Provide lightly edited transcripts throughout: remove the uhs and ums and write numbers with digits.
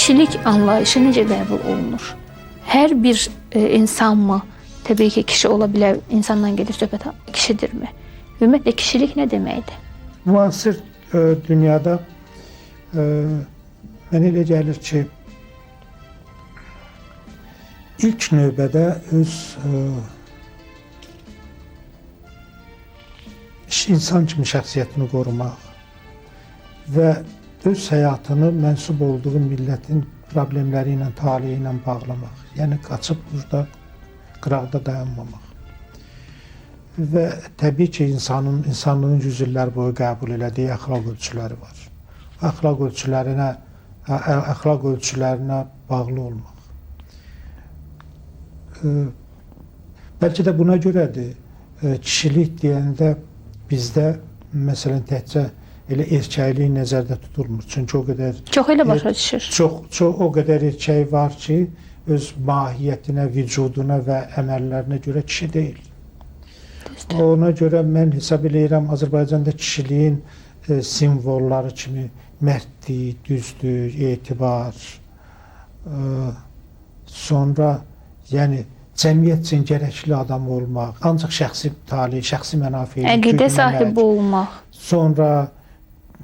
Kişilik anlayışı necə qəbul olunur? Hər bir insanmı? Təbii ki, kişi ola bilər, insandan gedir söhbət, kişidirmi? Ümumiyyətlə kişilik nə deməkdir? Müasir dünyada mənə elə gəlir ki, ilk növbədə öz insan kimi şəxsiyyətini qorumaq və öz həyatını mənsub olduğu millətin problemləri ilə, taleyi ilə bağlamaq. Yəni qaçıb burada qıraqda dayanmamaq. Və təbii ki, insanlığın yüz illər boyu qəbul elədiyi əxlaq ölçüləri var. Əxlaq ölçülərinə bağlı olmaq. Bəlkə də buna görədir, kişilik deyəndə bizdə məsələn təkcə elə erkəklik nəzərdə tutulmur. Çünki o qədər çox elə başa düşür. Çox o qədər erkək var ki, öz mahiyyətinə, vücuduna və əməllərinə görə kişi deyil. Düzdür. Ona görə mən hesab eləyirəm Azərbaycanda kişiliyin simvolları kimi mərdlik, düzlük, etibar, sonra yəni cəmiyyət üçün gərəkli adam olmaq, ancaq şəxsi tale, şəxsi mənafeyi əqidə sahibi olmaq, sonra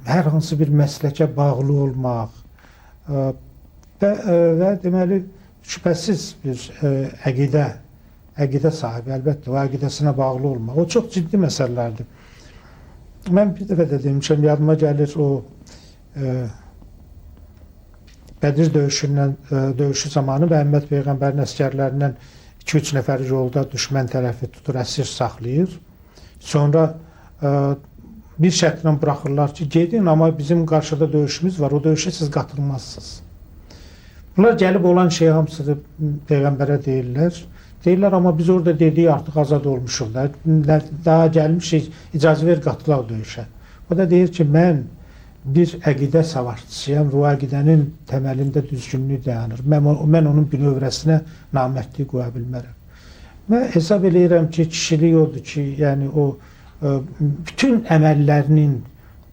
hər hansı bir məsləkə bağlı olmaq və deməli şübhəsiz bir əqidə sahibi, əlbəttə o əqidəsinə bağlı olmaq. O çox ciddi məsələlərdir. Mən bir dəfə də demişəm, yadıma gəlir o Bədir döyüşü zamanı Məhəmməd Peyğəmbərin əsgərlərindən 2-3 nəfər yolda düşmən tərəfi tutur, əsir saxlayır. Sonra bir şərtlə buraxırlar ki, gedin, amma bizim qarşıda döyüşümüz var, o döyüşə siz qatılmazsınız. Bunlar gəlib olan şeyi hamısını Peyğəmbərə deyirlər. Deyirlər, amma biz orada dedik, artıq azad olmuşuq da, daha gəlmişik, icazə ver, qatılaq döyüşə. O da deyir ki, mən bir əqidə savaşçısıyam və o əqidənin təməlində düzgünlük dayanır. Mən onun bünövrəsinə namərdlik qoya bilmərəm. Mən hesab eləyirəm ki, kişilik odur ki, yəni o bütün əməllərinin,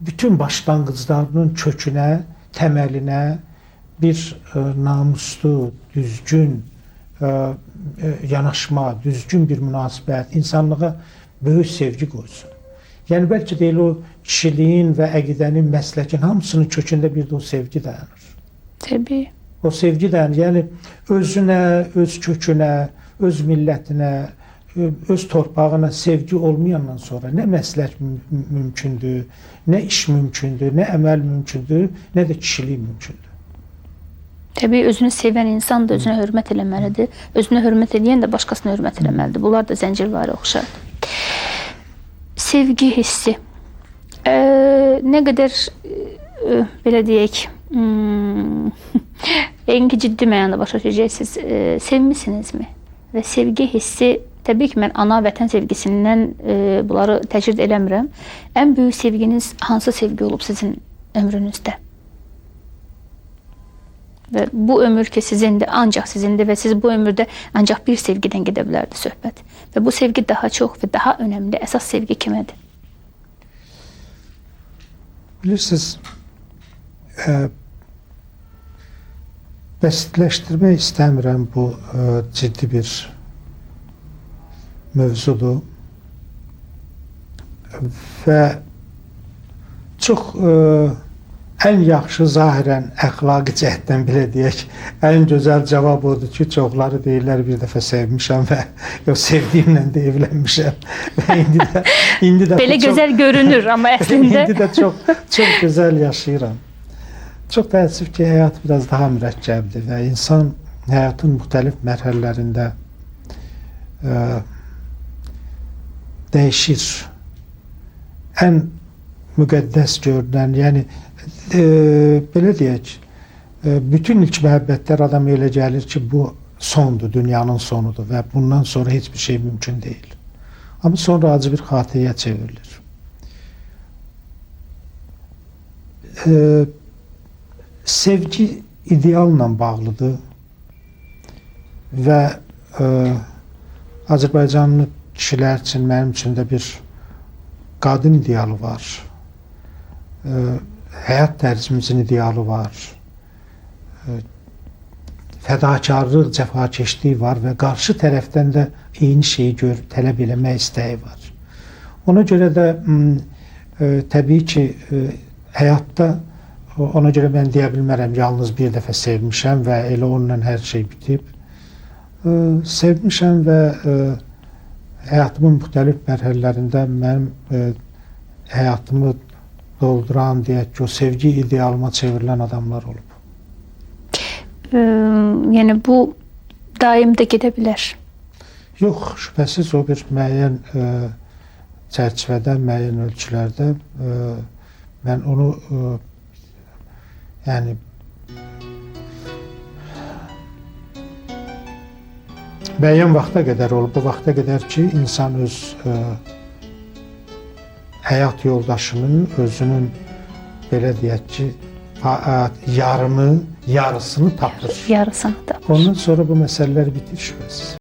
bütün başlanğıclarının kökünə, təməlinə bir namuslu, düzgün yanaşma, düzgün bir münasibət, insanlığa böyük sevgi qoysun. Yəni bəlkə də elə o kişiliyin və əqidənin, məsləkin hamısının kökündə bir də o sevgi dayanır. Təbii. O sevgi dayanır. Yəni özünə, öz kökünə, öz millətinə, öz torpağına sevgi olmayandan sonra nə məslək mümkündür, nə iş mümkündür, nə əməl mümkündür, nə də kişilik mümkündür. Təbii, özünü sevən insan da özünə hörmət eləməlidir. Özünə hörmət eləyən də başqasına hörmət eləməlidir. Bunlar da zəncirvari oxşardır. Sevgi hissi. Nə qədər, belə deyək, yəqin ki, ciddi mənada başa düşəcəksiniz. Sevmisinizmi? Və sevgi hissi, təbii ki, mən ana vətən sevgisindən bunları təcrid eləmirəm. Ən böyük sevginiz hansı sevgi olub sizin ömrünüzdə? Və bu ömür ki sizindir, ancaq sizindir və siz bu ömürdə ancaq bir sevgidən gedə bilərdi söhbət. Və bu sevgi daha çox və daha önəmli, əsas sevgi kimədir? Bilirsiniz, bəsitləşdirmək istəmirəm, bu ciddi bir mövzudur. Və çox ən yaxşı zahirən əxlaqi cəhətdən belə deyək, ən gözəl cavab odur ki, çoxları deyirlər bir dəfə sevmişəm və yox, sevdiyimlə də evlənmişəm. Və indi də belə çox, gözəl görünür, amma əslində indi də çox gözəl yaşayıram. Çox təəssüf ki, həyat biraz daha mürəkkəbdir və insan həyatın müxtəlif mərhələlərində dəyişir. Ən müqəddəs görünən, yəni belə deyək, bütün ilk məhəbbətlər adam elə gəlir ki, bu sondur, dünyanın sonudur və bundan sonra heç bir şey mümkün deyil. Amma sonra acı bir xatirəyə çevrilir. Sevgi idealla bağlıdır və Azərbaycanlı kişilər üçün, mənim üçün də bir qadın idealı var. Həyat tərzimizin idealı var. fədakarlıq, cəfakeşlik var və qarşı tərəfdən də eyni şeyi görüb tələb eləmək istəyi var. Ona görə də təbii ki, həyatda ona görə mən deyə bilmərəm, yalnız bir dəfə sevmişəm və elə onunla hər şey bitib. Sevmişəm və həyatımın müxtəlif mərhələlərində mənim həyatımı dolduran, deyək ki, o sevgi idealıma çevrilən adamlar olub. Yəni bu daim də gedə bilər. Yox, şübhəsiz o bir müəyyən çərçivədə, müəyyən ölçülərdə mən onu yəni müəyyən vaxta qədər olub. Bu vaxta qədər ki, insan öz həyat yoldaşını, özünün belə deyək ki, yarısını tapır. Yarısını tapır. Ondan sonra bu məsələlər bitir şübhəsiz.